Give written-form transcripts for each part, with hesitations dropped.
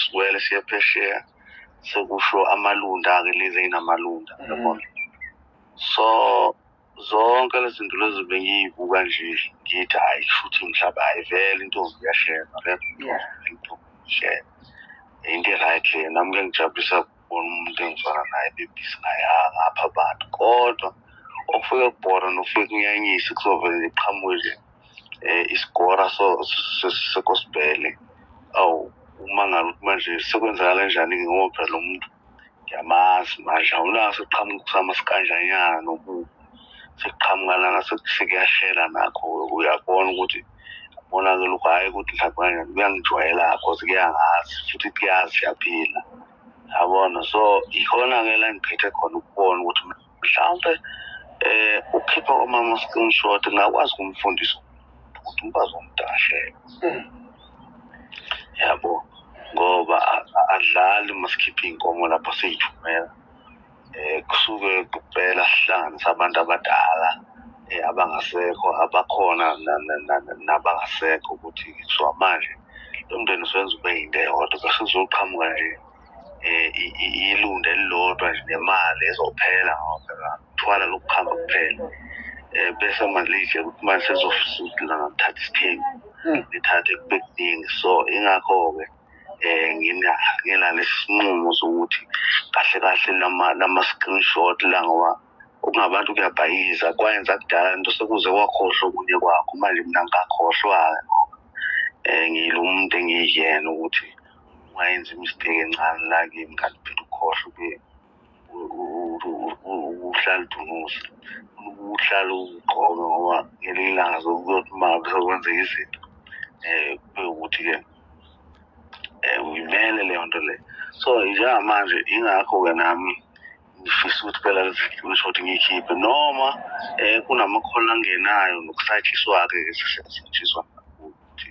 Siwele siye phesheya, sekusho amalunda-ke, lezi ey'namalunda, yabona. So zonke lezi zinto lezi bengiyibuka nje, ngithi hhayi, kushuthi mhlawumbe hhayi vele intombi iyashela vele, intombi iyashela, into e-right leyo. Nami kuyangijabulisa ukubona umuntu engizwana naye bebhizi naye ngapha abantu, kodwa okufike kubhora nokufike kunyanyise kuzovele nje kuqhamuke nje isigora sekosibhele. Awu, umangala ukuthi manje sekwenzakala kanjani-ke, ngoba phela lo muntu ngiyamazi manje, awunaso sekuqhamuka kusama sikanjanyana nobubi, sekuqhamuka lana sekuyashela nakho. Uyabona ukuthi yabona-ke lokhu, hhayi ukuthi mhlawumbe kanjani, kuyangijwayela cause kuyangazi futhi kuyazi siyaphila, yabona. So ikhona-ke la engiphethe khona ukubona ukuthi mhlawumpe ukukhipha kwamama screenshot ngakwazi ukumfundisa ukuthi umfazi womuntu akashele, yabo, ngoba adlali masikhipha iy'nkomo lapho siy'thumela. Kusuke kuphela sihlanganisa abantu abadala, abangasekho, abakhona nabangasekho, ukuthi kuthiwa manje lo mndeni usenza ube yinto eyodwa, bese kuzoqhamuka nje ilunda elilodwa nje nemali ezophela, ngoba phela thwala lokuhamba kuphela. Bese manje litshe ukuthi manje sezofisa ukuthi lana lithathe isithembu, lithathe kube kuningi. So ingakho-ke nginalesi sinqumo sokuthi kahle kahle lama screenshot la, ngoba okungabantu kuyabhayiza, kwayenza kudala into sekuze kwakhohlwa okunye kwakho. Manje mina ngingakhohlwa-ke ngoba ngiyilo umuntu engiyiyena ukuthi ungayenza i-mistake encane la kimi, kanti phela ukhohlwa ube uhlala udunusa, uhlale ugqoke, ngoba ngelinye ilanga kuyothi uma ngabe sekwenzeka izinto kube ukuthi-ke uyimele leyo nto leyo. So njengamanje ingakho-ke nami ngifisa ukuthi phela lezi screenshot ngiyikhiphe, noma kunamakhona angenayo nokusatshiswa-ke, siyasatshiswa ukuthi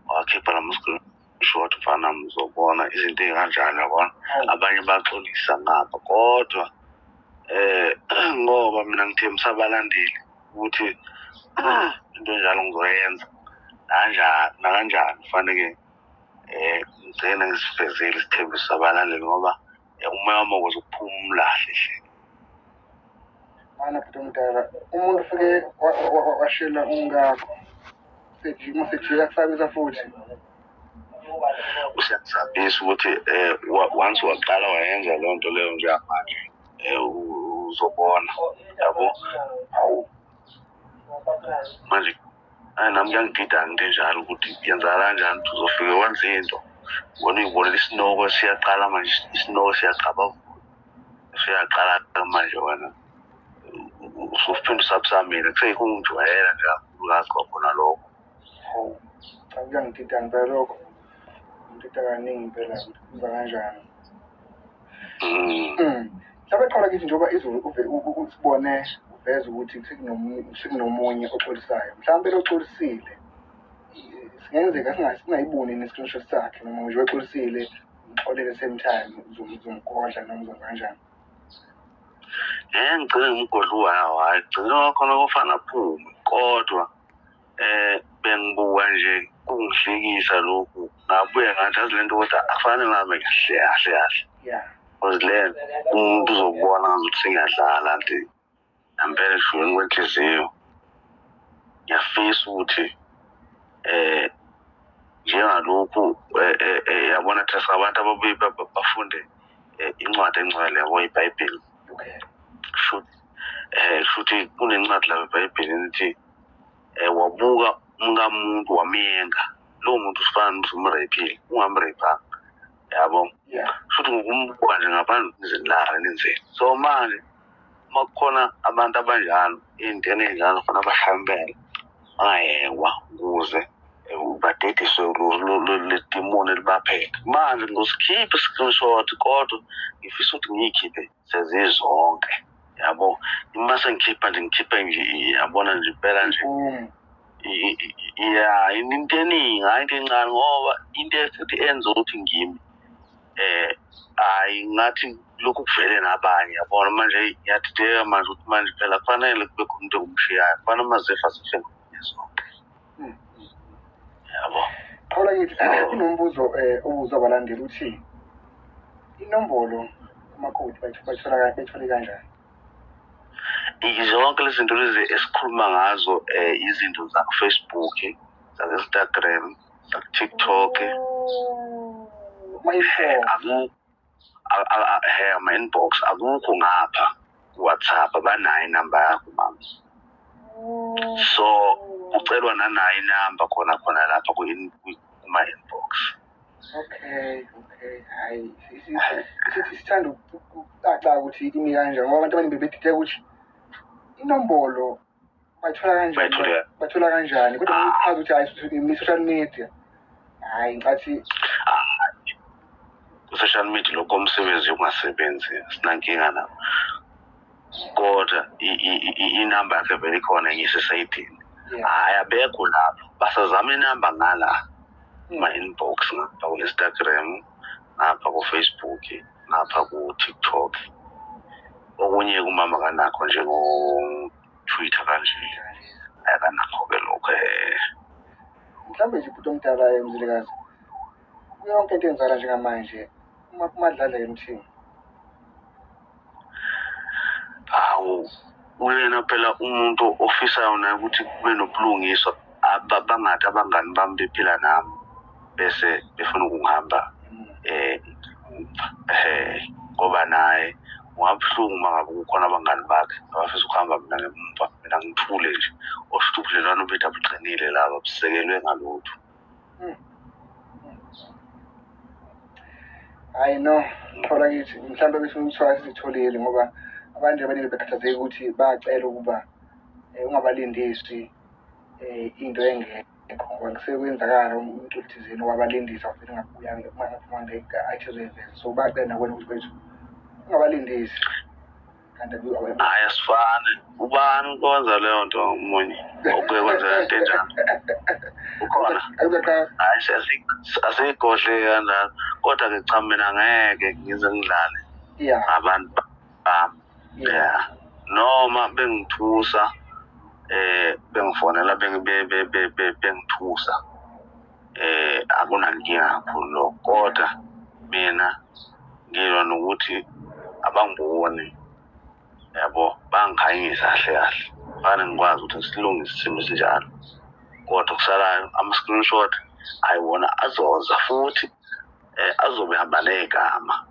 wakhipha lama-screenshot, mfana, uzobona izinto ey'kanjalo, yabona. Abanye baxolisa ngapha, kodwa ngoba mina ngithembisa abalandeli ukuthi into enjalo ngizoyenza nakanjani nakanjani, kufaneke ngigcine ngisivezile isithembiso sabalandeli, ngoba umoya wami ukuze ukuphuma umlahle hle. Mana bhuti omdala, umuntu ufike washela umkakho, sejima sejika kusabisa futhi. Usiyasabisa ukuthi once waqala wayenza leyo nto leyo, njengamanje uzobona, yabo. Hawu, manje hayi, nami kuyangidida into enjalo ukuthi yenzakala kanjani ukuthi uzofike wenze into, wena uyibonela isinoko siyaqala manje, isinoko siyaqabavula, siyaqala manje, wena usuphinda usabisa mina, kuseyikho ungijwayela nje kakhulukazi kwakhona lokho. Hawu, cha, kuyangidida ngempela lokho. Ngidida kaningi impela ukuthi kuza kanjani. Mhlawumbe qala kithi, njengoba izolo uve usibone uveza ukuthi sekunomunye oxolisayo. Mhlawumbe lo oxolisile singenzeka singayiboni ne-screenshot sakhe, noma nje wexolisile umxolele same time, uzomgodla noma uzonza kanjani? Ngigcine ngimgodla uwayo, hhayi, gcine wakhona kofana aphume, kodwa bengibuka nje kungihlekisa lokhu, ngabuye ngathi azi lento, kodwa akufanele ngabe kahle kahle kahle, cause le umuntu uzokubona ngazuthi sengiyadlala nje. Ngempela ekujuleni kwenhliziyo ngiyafisa ukuthi njengalokhu yabona, thina singabantu ababuye bafunde incwadi engcwele, yabo, iBhayibheli. Shuthi kunencwadi lapha eBhayibhelini ethi wabuka umkamuntu wamyenga, lowo muntu usifana nokuthi umrephile ungamrephanga, yabo. Shuthi ngokumbuka nje ngaphandle nize nilale nenzeni. So manje uma kukhona abantu abanjalo ey'ntweni ey'njalo, kufanele bashaye impela, bangayekwa ukuze badediswe le dimoni elibaphethe. Manje ngizosikhipha i-screenshot, kodwa ngifisa ukuthi ngiyikhiphe sezizonke, yabo. Uma sengikhipha nje, ngikhiphe nje, yabona nje impela nje. Ya, into eningi, hhayi into encane, ngoba into futhi enza ukuthi ngimi hhayi, ngathi lokhu kuvele nabanye, yabona. Manje ngiyadideka manje ukuthi manje phela kufanele kube khona umuntu engimshiyayo, kufanele uma zifa zife zonke, yabo. Qhawula kithi kunombuzo obuzwa abalandeli uthi inombolo umakoti bayithola bayithole kanjani? Zonke lezi zinto lezi esikhuluma ngazo izinto zaku-Facebook, zaku-Instagram, zaku-TikTok. Ama-inbox akukho ngapha ku-WhatsApp, abanayo inamba yakho mama. So ucelwa nanayo inamba khona khona lapha kuma-inbox. Okay, okay. Hhayi, sithanda ukucaca ukuthi imi kanjani ngoba abantu abaningi bebedideka ukuthi inombolo bayithola kanjani, bayithola kanjani, kodwa uchaza ukuthi hhayi i-social media. Hhayi, ngicathi ku-social media lokho umsebenzi ungasebenzi sinankinga nabo, kodwa inamba yakhe vele ikhona ngisesayidini. Hhayi, abekho lapho, basazama inamba ngala kuma-inbox, ngapha ku-Instagram, ngapha ku-Facebook, ngapha ku-TikTok. Okunye kumama kanakho njengo-Twitter kanje, akanakho-ke lokho. Mhlawumbe nje bhuti omdala Mzilikazi, yonke into eyenzakala njengamanje uMadladla yena uthini? Hawu, uyena phela umuntu ofisayo naye ukuthi kube nobulungiswa, bangathi abangani bami bephila nami bese befuna ukungihamba ngoba naye kungabuhlungu uma ngabe kukhona abangani bakhe abafisa ukuhamba mina ngemumva, mina ngithule nje. Osho ukuthi ubudlelwano bethu abuqinile laba, busekelwe ngalutho. Hhayi no, thola kithi mhlawumbe bese kuthiwa sizitholile ngoba abantu abaningi bekhathazeka ukuthi bayacela ukuba ungabalindisi into engekho ngoba kusekwenzakala umculo thizeni wabalindisa wavele ngabuyanga kungaphumanga athi ezoyiveza. So bayacela nakwena ukuthi bethu ungabalindisi. Kanti hhayi, asifani. Ubani okwenza leyo nto omunye okuke kwenzeka into enjalo? Ukhona? Hhayi, asiyigodle kanjalo. Kodwa-ke cha, mina ngeke ngize ngidlale ngabantu bami. Yeah. Noma bengithusa, bengifonela bengithusa, akunankinga kakhulu lokho. Kodwa mina ngilwa nokuthi abangiboni, yabo, bangikhanyisa kahle kahle. Fanele ngikwazi ukuthi ngisilungise isimo esinjalo. Kodwa kusalayo ama-screenshot ayiwona azoza futhi azobe ehamba negama.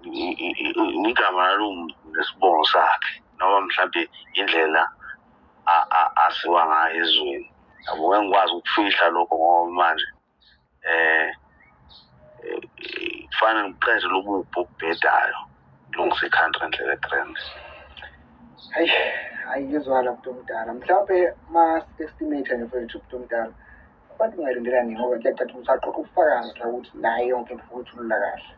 Igama lalowo muntu nesibongo sakhe, noma mhlampe indlela aziwa ngayo ezweni. Yabo, ngeke ngikwazi ukufihla lokho ngoba manje kufanele ngiqede lobu obubhedayo, ngilungise i-country ngendlela e-grand. Hayi, hayi ngizwala bhuti omdala. Mhlawumbe ma-estimate nje mfethu bhuti omdala, abantu bangayilindela nini ngoba kuyacaca ukuthi aqoqa ubufakazi la ukuthi nayo yonke into uyithulula kahle.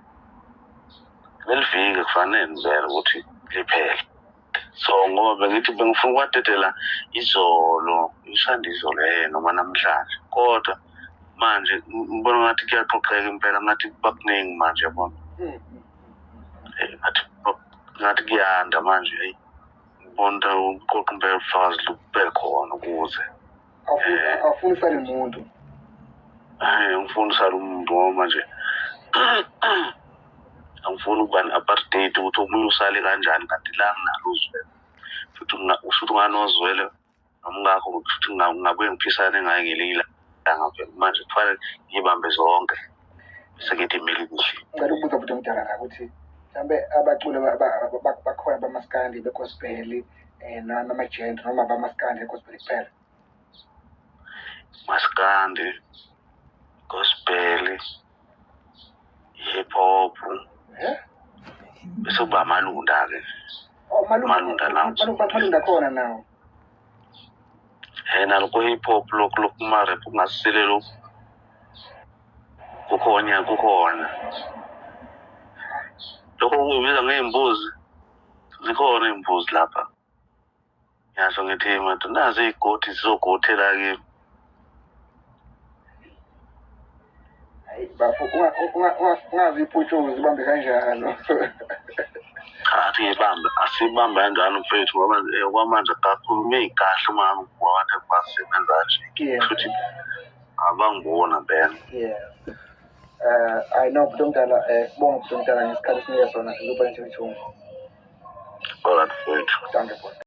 Leli viki kufanele ngivele ukuthi liphele. So ngoba bengithi bengifuna ukwadedela izolo, ngisanda izolo noma namhlanje. Kodwa manje ngibona ngathi kuyaqoqeka impela, ngathi kuba kuningi manje yabona. Ngathi ngathi kuyanda manje, eyi ngibona ukuqoqa impela ubufakazi bube khona ukuze Awufuni usale muntu. Hhayi, angifuni usale umuntu ngoba manje angifuni ukuba ne-apartheid ukuthi omunye usale kanjani kanti la nginalo uzwelo. Futhi futhi unganozwelo nomkakho, futhi ngingabuye ngiphisane ngaye ngelinye ilanga phela. Manje kufanele ngiyibambe zonke bese ngithi imele kuhle. Ngicela ukubuza bhuti omdala la ukuthi mhlawumbe abaculi bakhona bamaskandi be-gospel nama-genre noma bamaskandi e-gospel kuphela? Maskandi, gospel, hip hop, bese kuba amalunda-ke. Oh, Malunda lawo. Malunda khona nawo. Naloko hip hop lokhu lokhu kuma-rap kungasile lokhu. Kukhona, kukhona. Lokho kubiza ngey'mbuzi. Zikhona iy'mbuzi lapha. Ngiyasho ngithi madoda, nazi iy'godi zizogothela kimi. Hayi bafo, ungazi iphutshuzi ibambe kanjalo. Cha, asiyibambe, asiyibambe kanjalo mfethu ngoba okwamanje akakhulumi kahle uma ngabe abantu basebenza nje. Futhi Abangibona mpela. Yeah. I know, bhuti omdala, sibonge, bhuti omdala, ngesikhathi esinike sona sizuba 22. Alright, mfowethu. Dankie, bhuti.